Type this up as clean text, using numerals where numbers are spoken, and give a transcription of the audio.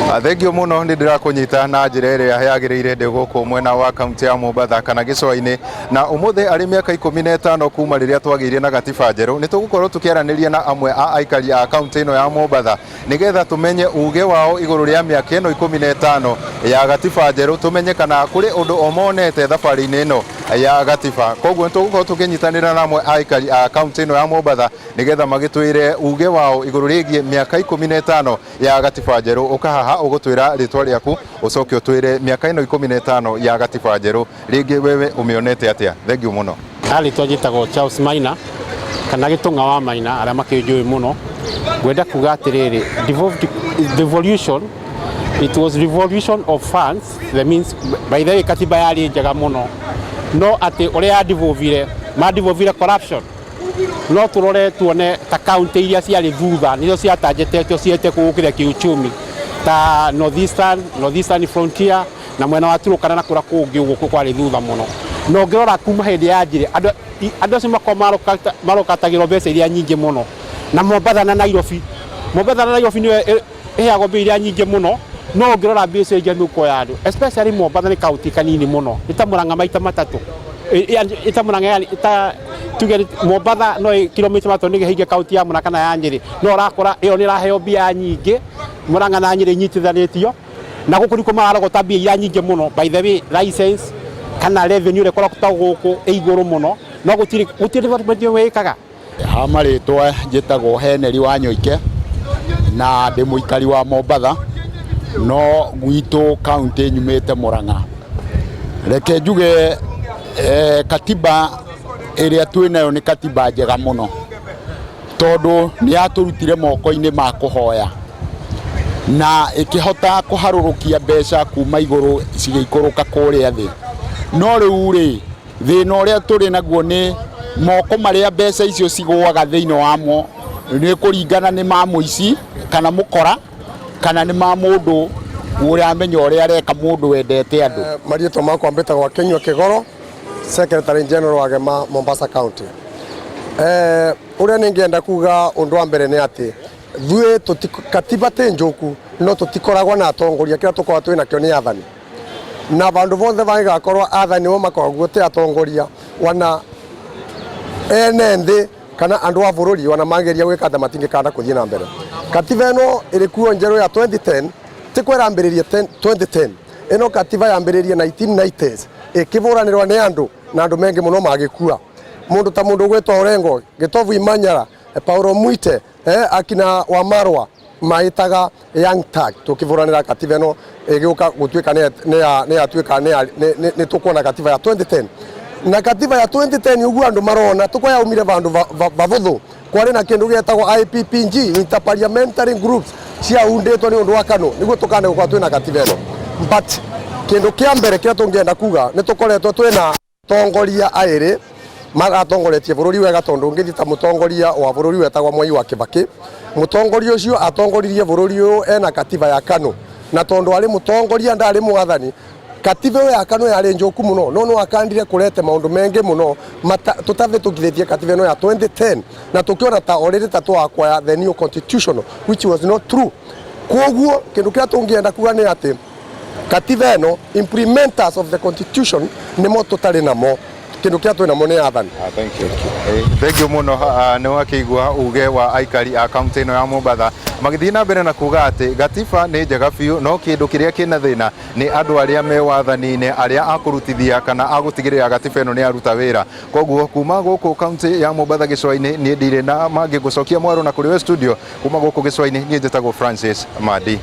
Thengio mũno, nĩ ndĩrakũnyita na njĩra ĩrĩa yagĩrĩire ndĩ gũkũ mwena wa kaunti ya Mombatha kana gĩcũa-inĩ. Na ũmũthĩ arĩ mĩaka 15 kuma rĩrĩa twagĩire na gatiba njerũ, nĩ tũgũkorwo tũkĩaranĩria na amwe a aikari a kaunti ĩno ya Mombatha nĩgetha tũmenye uge wao igũrũ rĩa mĩaka ĩno 15 ya gatiba njerũ, tũmenye kana kũrĩ ũndũ o monete thabarĩ-inĩ ĩno ya gatiba. Koguo nĩ tũgũkorwo tũkĩnyitanĩra na amwe a aikari a kaunti ĩno ya Mombatha nĩgetha magĩtwĩre uge wao igũrũ rĩgiĩ mĩaka 15 ya gatiba njerũ. Ũka haha ũgũtwĩra rĩtwa rĩaku, ũcoke ũtwĩre mĩaka ĩno 15 ya gatiba njerũ rĩngĩ wewe ũmĩonete atĩa. Thengiũ mũno. Rĩtwa njĩtagwo Charles Maina kana Gĩtũng'a wa Maina, arĩa makĩnjũĩ mũno. Ngwenda kuga atĩrĩrĩ, devolution, it was revolution of funds, the means. By the way, katiba yarĩ njega mũno, no atĩ ũrĩa yadevolvire, madevolvire corruption. No tũrore tuone ta kaunti iria ciarĩ thutha nĩcio ciatanjetetio ciete kũgũkĩra kiuchumi, ta Northeastern Frontier na mwena wa Turukana na kũrĩa kũngĩ ũguo kwarĩ thutha mũno. Na ũngĩrora kuma hĩndĩ ya Njĩrĩ, andũ acio makoragwo marokatagĩrwo mbeca iria nyingĩ mũno, na Mombatha na Nairobi. Mombatha na Nairobi nĩyo ĩheagwo mbia iria nyingĩ mũno, no ũngĩrora mbia icio ingĩ mĩhuko ya andũ, especially Mombatha nĩ kaunti kanini mũno, nĩ ta Murang'a maita matatũ, ĩ ta Murang'a, yani ta tuge Mombatha no kilomita 3 nĩguo ĩhinge kaunti ya Murang'a kana ya Nyĩrĩ, no ũrakora ĩyo nĩ ĩraheo mbia nyingĩ. Murang'a na Nyĩrĩ inyitithanĩtio na gũkũ nĩkuo mararogota mbia iria nyingĩ mũno. By the way, license kana revenue ĩrĩa ĩkoragwo gũkũ ĩ igũrũ mũno, no gũtirĩ development wĩkaga. Ha marĩtwa njĩtagwo Henry Wanyoike na ndĩ mũikari wa Mombatha, no gwitũ kaunti nyumĩte Murang'a. Reke njuge katiba ĩrĩa twĩ nayo nĩ katiba njega mũno, tondũ nĩ yatũrutire moko-inĩ ma kũhoya na ĩkĩhota kũharũrũkia mbeca kuma igũrũ cigĩikũrũka kũrĩa thĩ. No rĩu rĩ, thĩna ũrĩa tũrĩ naguo nĩ moko marĩa mbeca icio cigũaga thĩinĩ wamo, nĩ kũringana nĩ ma mũici kana mũkora kana nĩ ma mũndũ ũramenya ũrĩa areka, mũndũ wendete andũ. Marĩtwa makwa mbĩtagwo Kinyua Kĩgoro, Secretary General wa Gema Mombasa County. Ũrĩa nĩngĩenda kuga, ũndũ wa mbere nĩ atĩ thuĩ katiba tĩ njũku, no tũtikoragwo na atongoria. Kĩrĩa tũkoragwo twĩ nakĩo nĩ athani, na vandũ vothe vangĩgakorwo athani nĩo makoragwo ti atongoria, wana ene nthĩ kana andũ a bũrũri wana mangeria gwĩka atĩ matingĩkanda kũthiĩ na mbere. Katiba ĩno ĩrĩ kuo njerũ ya 2010 ti kwĩrambĩrĩria 2010. Ĩno katiba yambĩrĩrie 1990s, ĩkĩbũranĩrwo nĩ andũ na andũ mengĩ mũno magĩkua, mũndũ ta mũndũ ũgwĩtwo Orengo Gĩtovu, Imanyara, Paulo Mwite, akina Wamarwa maĩtaga Young Turk, tũkĩbũranĩra katiba ĩno ĩgĩũka gũtuĩka nĩ yatuĩka nĩ tũkuona katiba ya 2010. Na katiba ya 2010 ũguo andũ marona tuko yaumire vandu vavuthu. Kwarĩ na kĩndũ gĩetagwo IPPG, Interparliamentary Groups, ciaundĩtwo nĩ ũndũ wa KANU nĩguo tũkane gũkorwo twĩna katiba ĩno. But kĩndũ kĩa mbere kĩrĩa tũngĩenda kuga, nĩ tũkoretwo twĩna tongoria aĩrĩ maratongoretie bũrũri wega, tondũ ũngĩthiĩ ta mũtongoria wa bũrũri wetagwo Mwai wa Kibaki, mũtongoria ũcio atongoririe bũrũri ũyũ ena katiba ya KANU, na tondũ arĩ mũtongoria ndarĩ mwathani. Katiba ĩyo ya KANU yarĩ njũku mũno, no no akandire kũrete maũndũ mengĩ mũno tũtavĩtũkithĩtie katiba ĩno ya 2010, na tũkĩona ta already ta twakwaya the new constitution, which was not true. Koguo kĩndũ kĩrĩa tũngĩenda kuga nĩ atĩ katiba ĩno, implementers of the constitution nĩmo tũtarĩ namo. Kĩndũ kĩrĩa twĩ namo nĩ athani. Ah, thank you. Thank you mũno. Nĩ wakĩigua uge wa aikari a kaunti ĩno ya Mombatha magĩthiĩ na mbere na kuga atĩ gatiba nĩ njega biũ, no kĩndũ kĩrĩa kĩna thĩna nĩ andũ arĩa me wathani-inĩ, arĩa a kũrutithia kana a gũtigĩrĩra gatiba ĩno nĩ yaruta wĩra. Koguo kuma gũkũ kaunti ya Mombatha gĩcũa-inĩ, niĩ ndirĩ na mangĩ, ngũcokia mwaro na kũrĩ we studio. Kuma gũkũ gĩcũa-inĩ, niĩ njĩtagwo Francis Mandi.